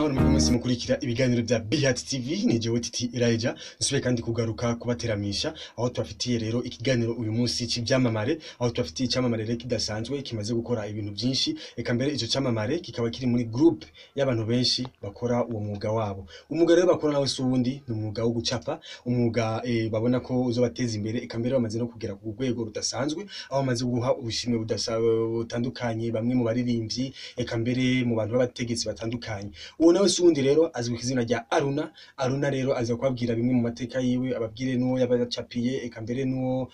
Amahoro muri mwese mukurikira ibiganiro bya Bihat TV. Ni jewe Titi Elijah, nsubiye kandi kugaruka kubateramisha aho tubafitiye rero ikiganiro uyu munsi cy'ibyamamare, aho tubafitiye icyamamare rero kidasanzwe kimaze gukora ibintu byinshi. Eka mbere ico cyamamare kikaba kiri muri group y'abantu benshi bakora uwo mwuga wabo. Umwuga rero bakora nawe si uwundi, ni umwuga wo gucapa, umwuga babona ko uzobateza imbere. Eka mbere bamaze no kugera ku rwego rudasanzwe, aho bamaze guha ubushimwe butandukanye bamwe mu baririmbyi, eka mbere mu bantu b'abategetsi batandukanye. Uwo nawe si uwundi rero, azwi ku izina rya Aruna. Aruna rero aza kubabwira bimwe mu mateka yiwe, ababwire n'uwo yabacapiye, eka mbere n'uwo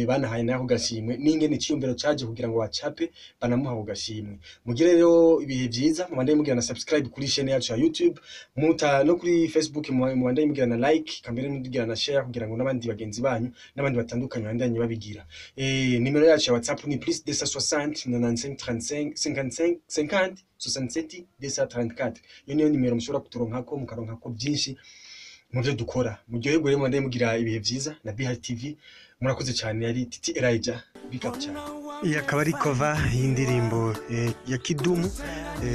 banahaye n'ako gashimwe, n'ingene iciyumviro caje kugira ngo bacape banamuha ako gashimwe. Mugire rero ibihe vyiza, mubandanye mugira na subscribe kuri chaîne yacu ya YouTube, muta no kuri Facebook, mubandanye mugira na like, eka mbere mugira na share kugira ngo n'abandi bagenzi banyu n'abandi batandukanye bandanye babigira. Nimero yacu ya WhatsApp ni plus 260 95 35 55 50 67 234. Iyo niyo nimero mushobora kuturonkako, mukaronkako byinshi mu byo dukora. Muryoherwe rero, mubandanye mugira ibihe vyiza na BH TV. Murakoze cyane, yari Titi Elijah, big up cyane. Iyi akaba ari cover y'indirimbo ya Kidumu,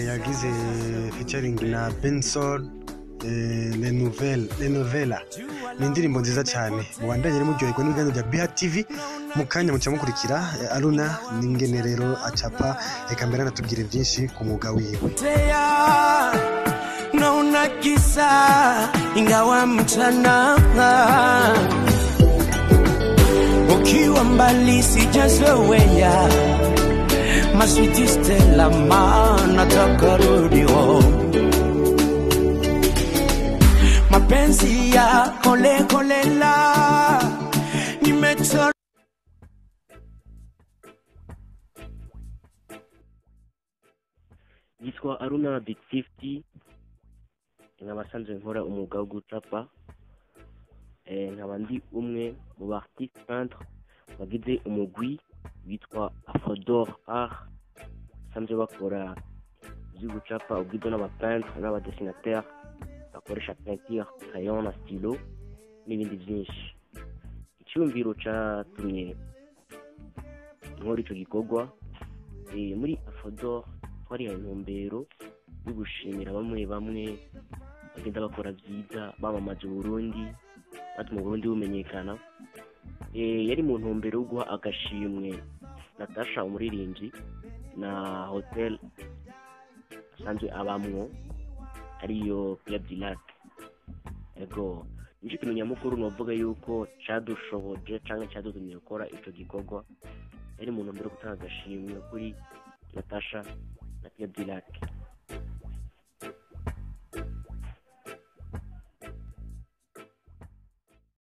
yagize featuring na Benson, Les Nouvelles, Les Novela. Ni indirimbo nziza cyane. Mubandanye rero muryoherwa n'ibiganiro bya BH TV. Mu kanya muca mukurikira Aruna n'ingene rero acapa, eka mbere anatubwire byinshi ku mwuga wiwe. Tea naona kisa ingawa mchana ukiwa mbali sijazoea maswiti Stella, maana nataka rudi home. Mapenzi ya kole kolela nimecho. Yitwa Aruna Big 50, nkaba asanzwe nkora umwuga wo gucapa, nkaba ndi umwe mu ba artiste peintre bagize umugwi witwa Afrodor Art, basanzwe bakora ibyo gucapa, ubwido n'aba peintre n'aba dessinateur bakoresha peinture, crayon na stylo n'ibindi byinshi. Icyumviro catumye nkora ico gikorwa, muri Afrodor twarihaye intumbero yo gushimira bamwe bamwe bagenda bakora byiza, bamamaza Uburundi, batuma Uburundi bumenyekana. Yari mu ntumbero yo guha agashimwe Natasha umuririmbyi na hotel asanzwe abamwo, ariyo Club du Lac. Ego, nico kintu nyamukuru novuga yuko cadushoboje canke cadutumye gukora ico gikorwa, yari mu ntumbero yo gutanga agashimwe kuri Natasha na Club du Lac.